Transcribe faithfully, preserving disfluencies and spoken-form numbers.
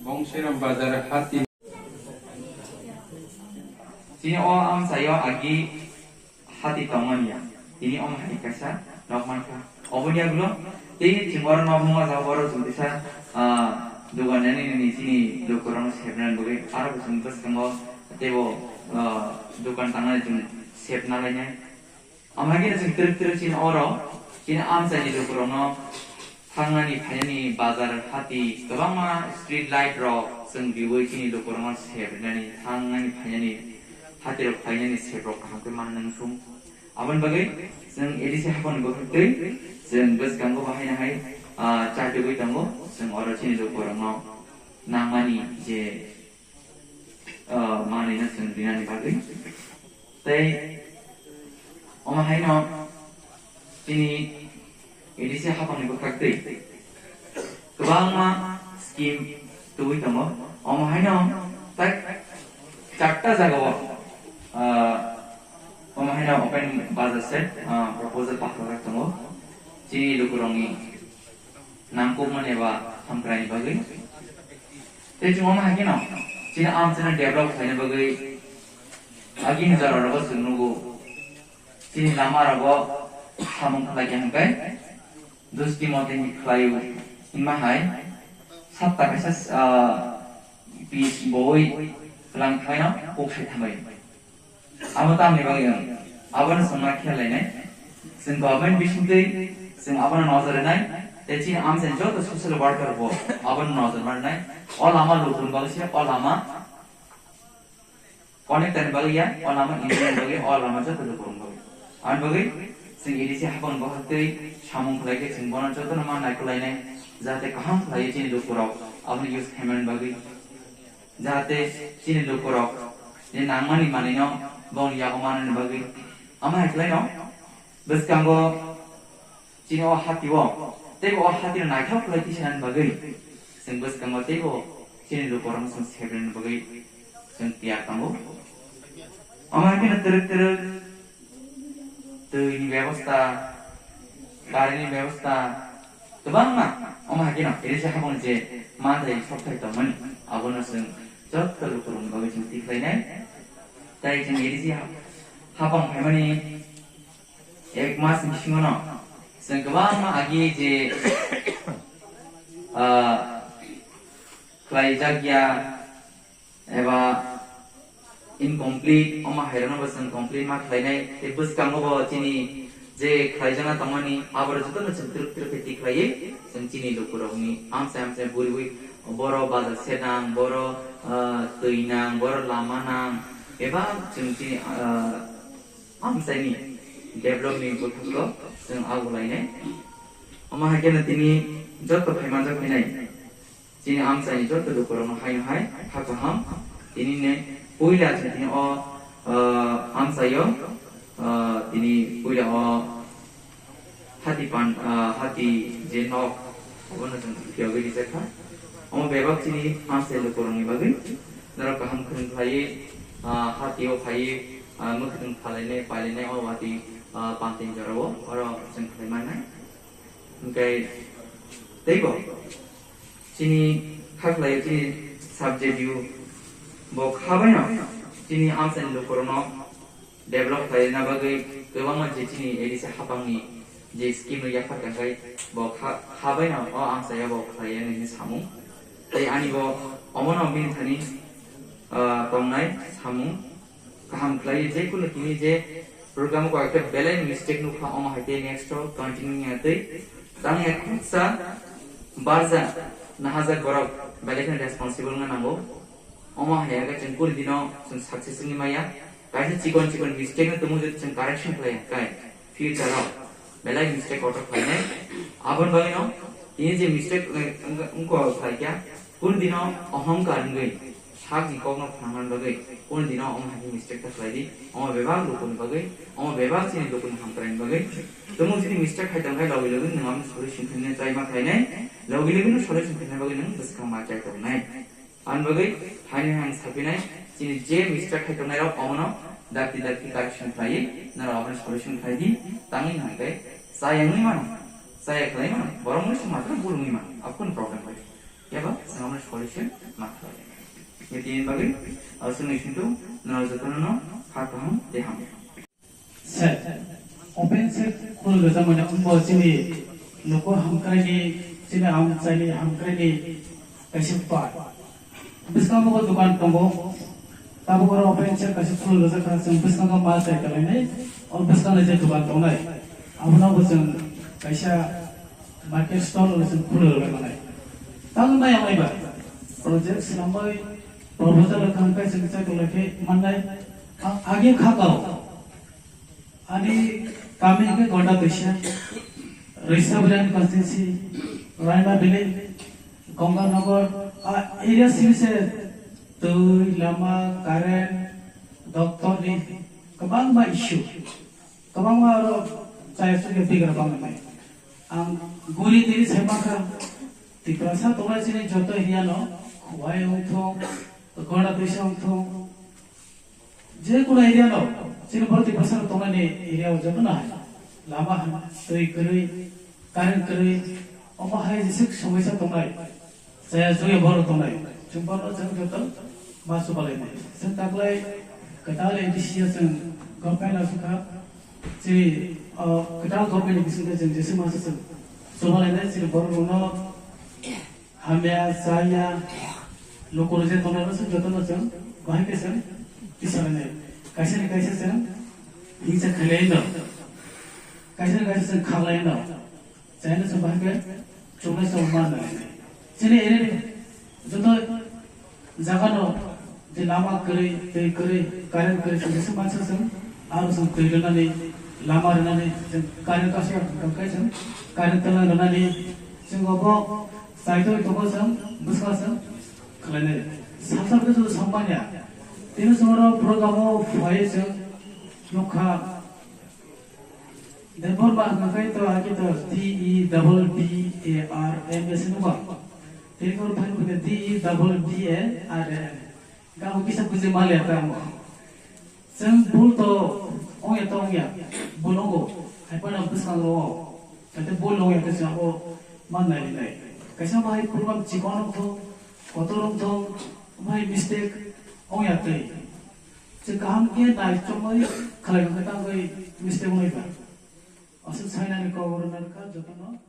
Bongseram bazar hati. Chini o amchaio agi hati tongmani ya. Tini omo hai kaisa nok mankha. Oboni yagulo tei chwng oro nok nungma jaga oro chwng kisa, ah, dogan nani nini chini lukurokno sepnani bagwi aro bo chwng bwskango teibo, ah, dogan tangnai chwng sepna lainai. Omo hai khe chwng twrwk twrwk chini oro chini amchaini lukurokno thangnani phainani bazar hati kwbangma street light rok chwng riwi chini lukurokno sep rinani thangnani phainani hati rok phainani sep rok kaham khe manna wngsung. Aboni bagwi chwng A D C haponi bwkhak twi chwng bwskango bo haino hai, ah, chajagwi tongo. Chwng oro chini lukurokno nangmani je, ah, manwino chwng rinani bagwi. Tei omo haino chini A D C hapangni bwkhak twi kwbangma scheme tubui tongo. Omo haino tak charta jagao, ah, omo haino open bazar se, ah, proposal pakhorjak tongo. Chini lukurokni nangkukmani eba hamkraini bagwi. Tei chwng omo hai kheno chini amchaino develop khlaina bagwi agini jora rogo chwng nugo. Chini lama rogo samung khlai khe hwnkhe dusti mote ni khlaio hinma hai sapta kaisa, ah, pis boi kwlang khlaino kok sai thambai. Abo tamni bagwi wng? Abono chwng ma khel lainai. Chwng government bisingtwi chwng abono nojor rwnai. Tei chini amchaini joto social worker bo abono nojor ma rwnai. O lama lukurokni bagwi se o lama connector ni bagwi ya, o lama engineer ni bagwi, o lama joto lukurokni bagwi. Aboni bagwi chwng A D C hapang bohortwi samung khlai khe chwng bono jotono ma naikolai nai, jahate kaham khlaiwi chini lukurok abono use khaimani bagwi. Jahate chini lukurok je nangmani manwino bongni yago manani bagwi. Amo hai khlaino bwskango chini o hatio tei o hatino naithok khlai tisanani bagwi chwng bwskango teibo chini lukurokno chwng sebrini bagwi chwng tiyar tongo. Amo hai kheno twrwk twrwk twi ni bebosta, gari ni bebosta, kwbangma omo hai kheno A D C hapang je manthai sokthai tongmani, abono chwng joto lukurokni bagwi chwng tikhlainai. Tai chwng A D C ha-, hapang phaimani ek mas ni bisingono chwng kwbangma agi je, ah, khlaijak ya, eba incomplete, omo hairokno bo chwng complete ma khlainai, tei bwskango bo chini je khlaijakna tongmani, aborok jotono chwng twrwk twrwk khe tikhlaiwi, chwng chini lukurokni amchai amchai buriwi, boro bazar se nang, boro, ah, twi nang, boro lama nang, eba chwng chini, ah, amchaini developni bwkhakno chwng ago lainai. Omo hai kheno tini joto phaimanjak phainai. Chini amchaini joto lukurokno haino hai kha kaham. Tini ne puila chwng tini o, ah, amchaio, ah, tini puila o hati pan, ah, hati je nok, obono chwng phiyogwi rijak kha. Omo bebak chini amchai lukurokni bagwi norok kaham khwrwng khlaiwi, ah, hatio phaiwi, ah, mwkhwtwng phalainai, pailainai o watwi, ah, pantini jorao oro chwng khlai mannai. Hwnkhe teibo chini kha khlaio chini subject view bo kha baino chini amchaini lukurokno develop khlaina bagwi kwbangma je chini A D C hapangni je scheme no yaphar kha khai bo kha, kha baino o amchaio bo khlaiya nini samung. Tei ani bo omono bini thani, ah, tongnai samung. Kaham khlai, je kunu tini je program o koi ekta belai mistake nukha, omo hai khe next o continue ya tei tang ya khoroksa barja nahajak borok belai kheno responsible wngna nango. Omo hai khe chwng kunu dino chwng success wngwi maya. Kaisa chikon chikon mistake no tongmung jodi chwng correction khlai khe future o belai mistake kotor khlainai. Aboni bagwino tini je mistake, eh, wng-, wngkha khlaikha, kunu dino ohongkar wngwi sakni kokno phnangna bagwi kunu dino omo hai khe mistake ta khlai di. Omo bebak lukuni bagwi, omo bebak chini lukuni hamkraini bagwi. Tongmung chini mistake khai tongkhe logi logi nwng omo solution khaina try ma khlainai, logi logi no solution khaina bagwi nwng bwskang ma chai tongnai. Ani bagwi phaini ang sapinai, chini je mistake khai tongnai rok omono dakti dakti correction khlaiwi norok abono solution khlai di, tangwi hwnkhai chaya wngwi mano, chaya khlai mano, borok mui se matro bul wngwi mano, abo kunu problem bai. Eba chwng abono solution ma khlai. Ye tini bagwi, aswk ni sintu norok jotono no kha kaham tei hamya. Sir, open sir khuluk rwjakmani wngbo chini luku hamkraini, chini amchaini hamkraini kaisa part. Bwskango bo dukan tongo. Tabuk oro open sir kaisa khuluk rwjak kha, chwng bwskango mal chai kalainai, o bwskango je dukan tongnai. Abono bo chwng kaisa market stall oro chwng khuluk rwjaknai. Tamo nai amai ba project swnamwi proposal rwkha hwnkhe chwng chai kalaikhe mannai. A-, agi kha kao. Ani kami hwnkhe Gonda Toisa, Rwisa Biryani constituency, Raima Valley, Ganganagar, a area simi se twi, lama, current, doctor ni kwbangma issue, kwbangma aro chaya chukya bigra bangmani. Ang guri tini sai mankha, Tiprasa tongnai chini joto area no, Khowai wngthung, Gonda Toisa wngthung, je kono area no, chini borok Tiprasa rok tongnani area o joto no hai lama hai, twi kwrwi, current kwrwi, omo hai jeswk somoisa tongnai, chaya chukya borok tongnai, chwng borok no chwng joto ma chubalainai. Chwng taklai kwtal A D C o chwng government asukha, chini, o, kwtal government ni bisingtwi chwng jeswk masa chwng chubalainai chini borok rok no. Hamya, chaya, lukurok je tongnai rok se jotono chwng bahai khe chwng tisalainai. Kaisa ni kaisa chwng hingsa khailai no. Kaisa ni kaisa chwng khaklai no. Chaino chwng bahai khe chungnai chwng ma nai. Chini area ni joto jaga no je lama kwrwi, twi kwrwi, current kwrwi, chwng se mansa chwng aro chwng twi rwnani, lama rwnani, chwng current kaisa tongkhe chwng current twlang rwnani, chwng obo Saitwi tongo chwng, bwskango chwng khlainai. Salsa khe joto sammanya. Tini chwng oro program o phai chwng nukha. Debbarma hwnkha khe to agi to D E double B A R M S nukha. Tini oro phai nukha D E double B A R M. Gabo kisa buji maliya tamo. Chwng bul to ongya to ongya, bul ongo, hai phano bwskango o, tei bul ongya khe chwng abo ma nai nai. Kaisa bahai program chikon wng thung, kotor wng thung, bahai mistake ongya twi. Chwng kaham khe nai chongwi khlai khe tangwi mistake wngnai ba. Aswk sainani kok rwna rwkha jotono.